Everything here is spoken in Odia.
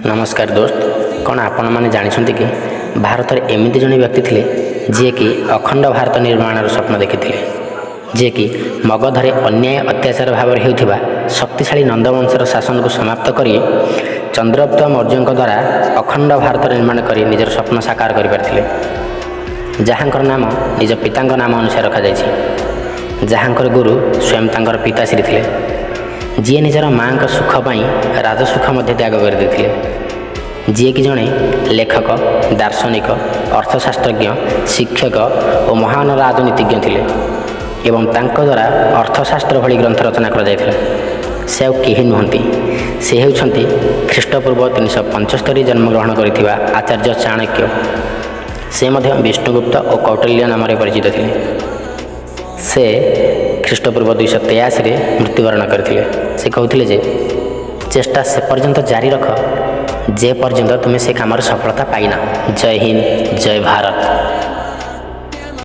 ନମସ୍କାର ଦୋସ୍ତ, କ'ଣ ଆପଣମାନେ ଜାଣିଛନ୍ତି କି ଭାରତରେ ଏମିତି ଜଣେ ବ୍ୟକ୍ତି ଥିଲେ, ଯିଏକି ଅଖଣ୍ଡ ଭାରତ ନିର୍ମାଣର ସ୍ୱପ୍ନ ଦେଖିଥିଲେ, ଯିଏକି ମଗଧରେ ଅନ୍ୟାୟ ଅତ୍ୟାଚାର ଭାବରେ ହେଉଥିବା ଶକ୍ତିଶାଳୀ ନନ୍ଦବଂଶର ଶାସନକୁ ସମାପ୍ତ କରି ଚନ୍ଦ୍ରଗୁପ୍ତ ମୌର୍ଯ୍ୟଙ୍କ ଦ୍ୱାରା ଅଖଣ୍ଡ ଭାରତ ନିର୍ମାଣ କରି ନିଜର ସ୍ୱପ୍ନ ସାକାର କରିପାରିଥିଲେ, ଯାହାଙ୍କର ନାମ ନିଜ ପିତାଙ୍କ ନାମ ଅନୁସାରେ ରଖାଯାଇଛି, ଯାହାଙ୍କର ଗୁରୁ ସ୍ୱୟଂ ତାଙ୍କର ପିତାଶ୍ରୀ ଥିଲେ, ଯିଏ ନିଜର ମାଆଙ୍କ ସୁଖ ପାଇଁ ରାଜସୁଖ ମଧ୍ୟ ତ୍ୟାଗ କରିଦେଇଥିଲେ, ଯିଏକି ଜଣେ ଲେଖକ, ଦାର୍ଶନିକ, ଅର୍ଥଶାସ୍ତ୍ରଜ୍ଞ, ଶିକ୍ଷକ ଓ ମହାନ ରାଜନୀତିଜ୍ଞ ଥିଲେ ଏବଂ ତାଙ୍କ ଦ୍ୱାରା ଅର୍ଥଶାସ୍ତ୍ର ଭଳି ଗ୍ରନ୍ଥ ରଚନା କରାଯାଇଥିଲା? ସେ ଆଉ କେହି ନୁହନ୍ତି, ସେ ହେଉଛନ୍ତି ଖ୍ରୀଷ୍ଟପୂର୍ବ 375 ଜନ୍ମଗ୍ରହଣ କରିଥିବା ଆଚାର୍ଯ୍ୟ ଚାଣକ୍ୟ। ସେ ମଧ୍ୟ ବିଷ୍ଣୁଗୁପ୍ତ ଓ କୌଟିଲ୍ୟ ନାମରେ ପରିଚିତ ଥିଲେ। ସେ ଖ୍ରୀଷ୍ଟପୂର୍ବ 283ରେ ମୃତ୍ୟୁବରଣ କରିଥିଲେ। ସେ କହୁଥିଲେ ଯେ ଚେଷ୍ଟା ସେ ପର୍ଯ୍ୟନ୍ତ ଜାରି ରଖ, ଯେ ପର୍ଯ୍ୟନ୍ତ ତୁମେ ସେ କାମରେ ସଫଳତା ପାଇନ। ଜୟ ହିନ୍ଦ, ଜୟ ଭାରତ।